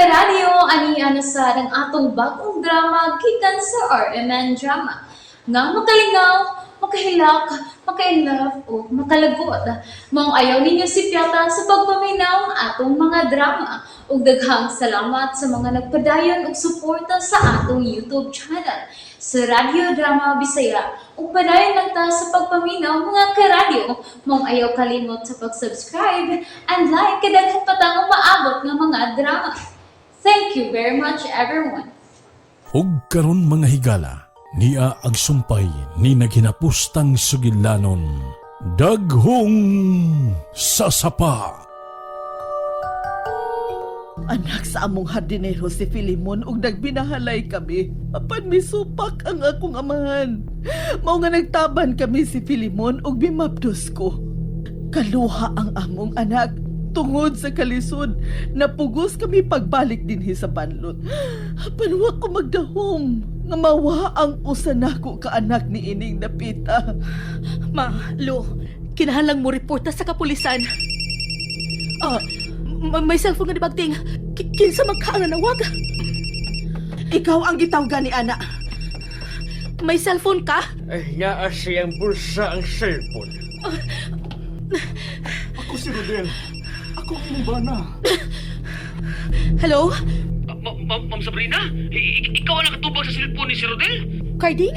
Karadyo, ani na sa ang atong bagong drama gikan sa RMN Drama. Nga makalingaw, makahilak, maka-inlove o makalagot. Maong ayaw ninyo sipyata sa pagpaminaw ang atong mga drama. Ug daghang salamat sa mga nagpadayon og suporta sa atong YouTube channel sa Radyo Drama Bisaya. Ug padayon lang ta sa pagpaminaw, mga karadyo. Maong ayaw kalimot sa pag-subscribe and like kay daghan pa tang umaabot nga mga drama. Thank you very much, everyone. Ug karon, mga higala, nia ang sumpay ni naghinapustang sugilanon. Daghong Sasapa. Anak sa among hardinero si Filimon ug nagbinahalay kami. Apan misupak ang akong amahan. Mao nga nagtaban kami si Filimon ug bimapdos ko. Kaluha ang among anak. Tungod sa kalisod, napugos kami pagbalik dinhi sa banlot. Apan wa ko magdahom nga mawa ang usa nako ka anak ni ining dapita. Ma, Lo, kinahanglang mo reporta sa kapulisan. Ah, may cellphone nga nibagting. Kinsa man ka ang nanawag? Ikaw ang gitawgan ni ana. May cellphone ka? Ay, naa siyang bulsa ang cellphone. Ako si Rodel. Ako ang imong bana. Hello? Ma'am Sabrina, ikaw ang nakatubag sa cellphone ni si Rodel? Carding?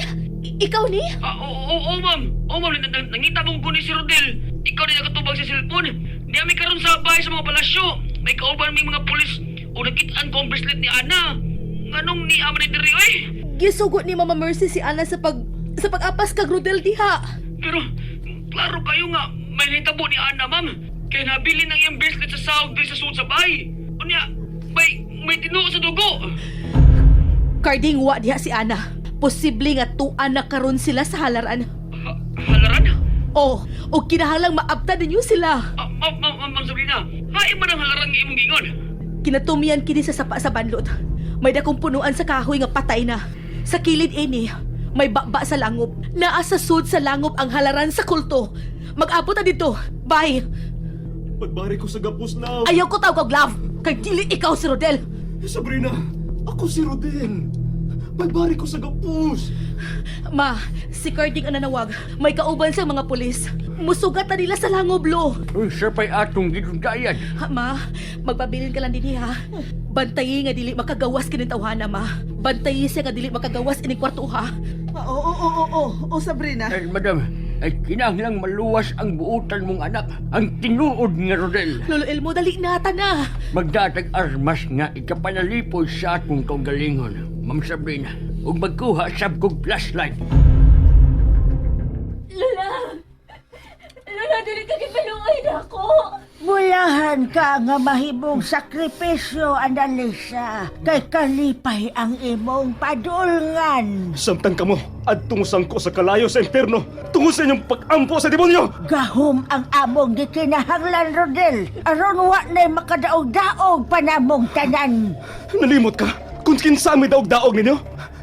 Ikaw ni? Ah, oo, oo, oo, ma'am. Oo, ma'am, nangita mong ko ni si Rodel. Ikaw na nakatubag sa cellphone. Di kami karon sa bahay sa mga palasyo. May kauban may mga pulis o nakitaan ko ang bracelet ni Ana. Nganong ni ama ni diri, oy? Gisugo ni Mama Mercy si Ana sa pag-apas kag Rodel diha. Pero, klaro kayo nga, may nahitabo ni Ana, ma'am. Kaya nabili ng iyang bracelet sa sahog diri sa sud sa bahay. Unya, may tinuo sa dugo. Carding, wa diha si Ana. Posible nga tuan na karon sila sa halaran. Halaran? Oh, o kinahanglang maabta ninyo sila. Ah, ma'am, ma'am, ma'am, ma'am Sabrina, hain man ang halaran nga imong gingon? Kinatumian kini sa sapa sa banlot. May dakong punuan sa kahoy nga patay na. Sa kilid ini, may baba sa langop. Naa sa sud sa langop ang halaran sa kulto. Mag-abot na dito. Bye. Pagbari ko sa gapos na. Ayaw ko tawag og love. Kay dili ikaw si Rodel. Sabrina, ako si Rodel. Pagbari ko sa gapos. Ma, si Carding ang nanawag. May kauban sa mga pulis. Musugat na nila sa langob, Lo. Uy, sir, pa'y atong gidundayan. Ha, ma, magpabilin ka lang din ha. Bantayi nga dili makagawas kining tawhana, ma. Bantayi siya nga dili makagawas ining kwarto, ha. Ah, oo, oo, oo, oo, oo, Sabrina. Ay, madam, ay kinahanglang maluwas ang buutan mong anak, ang tinuod nga Rodel. Lolo Elmo, dali na, tana. Magdatag armas nga ikapanalipod sa atong kaugalingon, Ma'am Sabrina, ug magkuha sab kog flashlight. Lola! Lola, dili ka gipaluoy na ako! Mulahan ka nga mahimong sakripisyo, Annalisa, kay kalipay ang imong padulngan. Samtang kamo, adtong sangko sa kalayo sa impierno tungod sa inyong pag-ampo sa demonyo. Gahom ang among gikinahanglan, Rodel, aron wa na'y makadaog-daog pa namong tanan. Nalimot ka kung kinsa may daog-daog ninyo?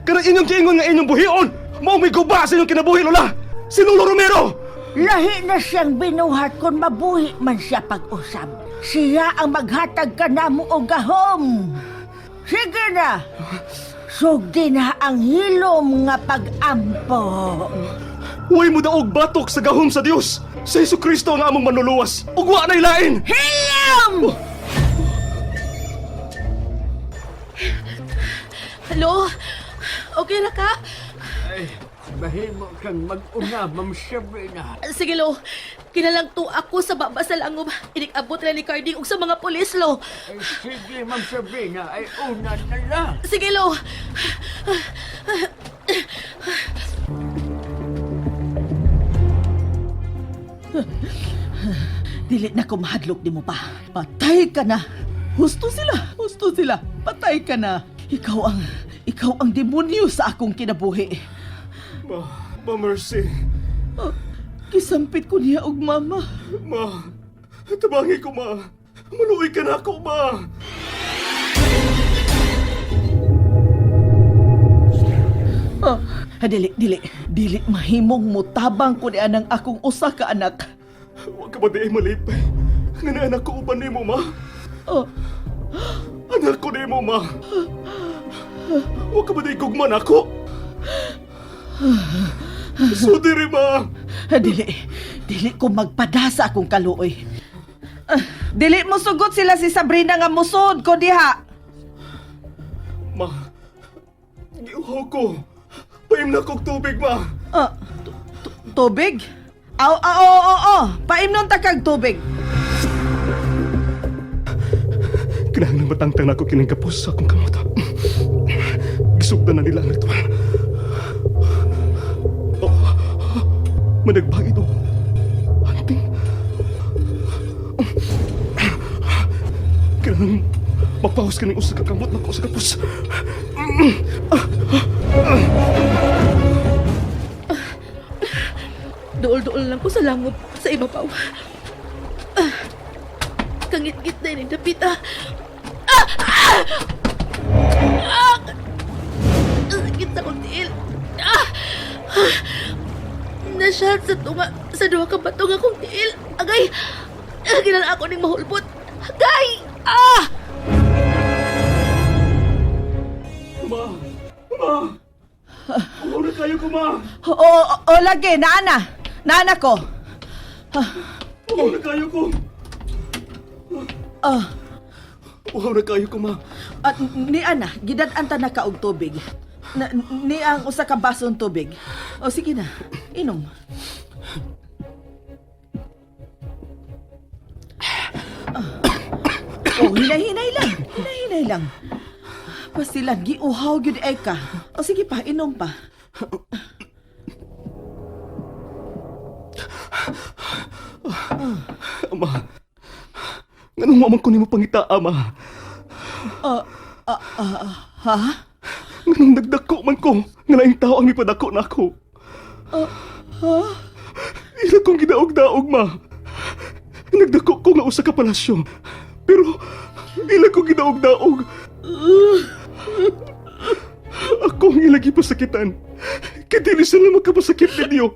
Kanang inyong giingon nga inyong buhion, mao may guba sa inyong kinabuhi, Lola. Si Lolo Romero! Lahi na siyang binuhat kung mabuhi man siya pag-usab. Siya ang maghatag kanamo og gahom. Sige na. Sugdi na ang hilom nga pag-ampo. Huwag mo daog batok sa gahom sa Dios. Sa Hesus Kristo ang among manluluwas. Ug wa na'y lain. Hilom! Hello? Okay ra ka? Ay, mahimo kang mag-una, Ma'am Sabrina. Sige, Lo. Kinalang to ako sa baba sa langob. Inikabot na ni Carding ug sa mga pulis, Lo. Ay, sige, Ma'am Sabrina, ay una na lang. Sige, Lo. Dili na ko mahadlok nimo pa. Patay ka na. Husto sila, husto sila. Patay ka na. Ikaw ang demonyo sa akong kinabuhi. Ma, Ma Mercy. Oh, gisampit ko niya og mama. Ma, tabangi ko, ma. Maluoy ka na ako, ma. Oh, dili, dili. Dili mahimong mutabang ko ni anang akong usa ka anak. Huwag ka ba di ay malipay? Nga na anak ko uban nimo, ma? Oh, Ana, na ko nimo, ma. Wa ka ba di gugma nako? So diri, ma. Dili, dili ko magpada sa akong kaluoy. Ah, dili mo sugot sila si Sabrina nga musod ko diha. Ma, giuhaw ko. Paim na kog tubig, ma. Ah, tubig? Aw, aw, oo, oo, oo. Paimnon ta kag tubig. Kinahanglan matangtang na ako kining kapos sa akong kamot. Gisugdan na nila ang ritual. Oh, managbagid og anting. Kinahanglan mapaus kining usa ka kamot nako sa kapos. Duol-duol lang ko sa langop sa ibabaw. Ah, kangit-ngit na yun dapit ah. Ah! Ah! Ah! Ang sakit sa akong tiil. Ah! Ah! Nasyat sa tunga, sa duha ka batong akong tiil. Agay! Ah, Ginala ako ning mahulbot. Agay! Ah! Ma! Ma! Uhaw na kayo ko, ma! Oo, oo, oo, lagi, naana. Naana ko. Uhaw na kayo ko! Ah, Uhaw na kayo ko, ma! ah, ni ana, gidad-an ta na ka og tubig. Na, ni ang usa ka basong tubig. O sige na, inom. Ah. Oh, hinay-hinay lang. Hinay-hinay lang. Pasilan, giuhaw gyud ay ka. O sige pa, inom pa. Ama, nganong wa man ko nimo pangita, ama? Ah, ah, ah, ha? Nganong nagdako man ko, nga laing tao ang mipadako nako. Ha? Ila kong gidaog-daog, ma. Nagdako ko nga usa ka palasyo. Pero ila kong gidaog-daog. Ako ang ilagi pasakitan. Kay dili sila makapasakit ninyo.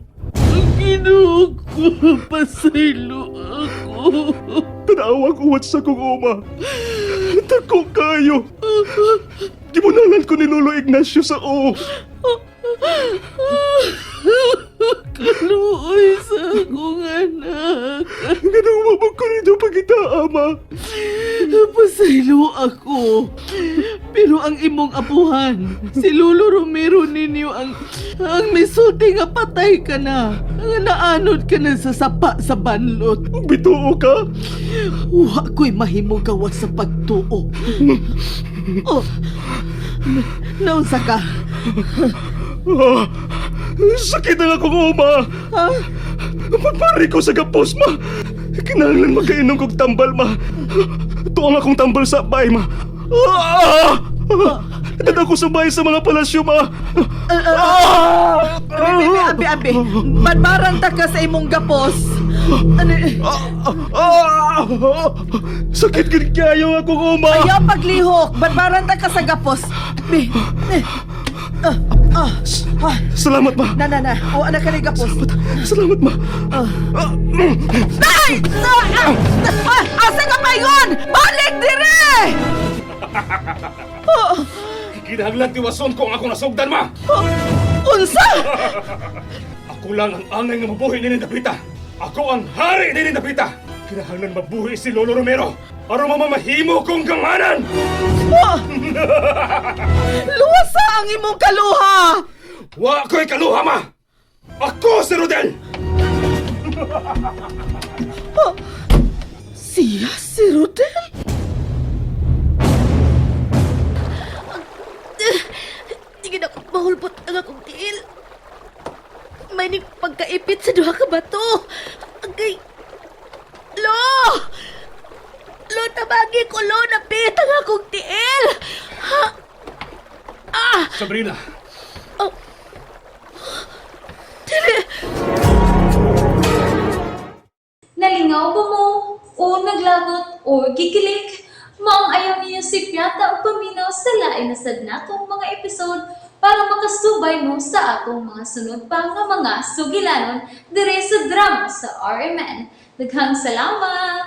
Ginoo ko, pasaylo ako. Tanawa ang uwat sa kong uma. Dako kayo. Gibunalan ko ni Lolo Ignacio sa oo. Kaluoy sa akong anak. Ganang wabag ko ninyo pagita, ama. Pasaylo ako. Pero ang imong apuhan, si Lolo Romero ninyo ang misulti nga patay ka na. Nga naanod ka na sa sapa sa banlot. Ug bituo ka. Wa ko'y mahimong gawas sa pagtuo. Oh, naunsa ka? Ah, sakit ang akong uma. Ha? Pagpari ko sa gapos, ma. Kinahanglan magkainom kog tambal, ma. Tuang akong tambal sa bay, ma. Ah! Dada ko sa bay sa mga palasyo, ma. Ah! Abi, abi, abi. Barbaran ta ka sa imong gapos. Ano, Ah! Sakit gid kayo ang akong uma. ayaw paglihok. Barbaran ta ka sa gapos. Abi, eh, ah, ah, ah. Salamat, ma. Na, na, na. O, anak ka ni gapos. Salamat, ma. Ay! Ah, ah, ah, asa ka pa yun? Balik dire! Oh, Kinahanglan tiwason ko ang akong nasugdan, ma. oh, unsa? Ako lang ang angay nga mabuhi ni Dapita. Ako ang hari ni Dapita. Kinahanglan mabuhi si Lolo Romero aron mamamahimo kong gamanan. Oh! Luwasa ang imong kaluha! Wa ko'y kaluha, ma! Ako si Rodel! Oh, siya si Rodel? Hindi na ko mahulbot ang akong tiil. May ning pagkaipit sa duha ka bato. Agay! Lo! Lo, tabagi ko, lo! Napit ang akong tiil! Ha? Ah! Sabrina, Oh. Dili! Nalingaw ba mo? O naglagot o gikilig? Maong ayaw niyo si Piata o paminaw sa lain na sad natong mga episode para makasubay mo sa atong mga sunod pa nga mga sugilanon dire sa drama sa RMN. Daghang salamat!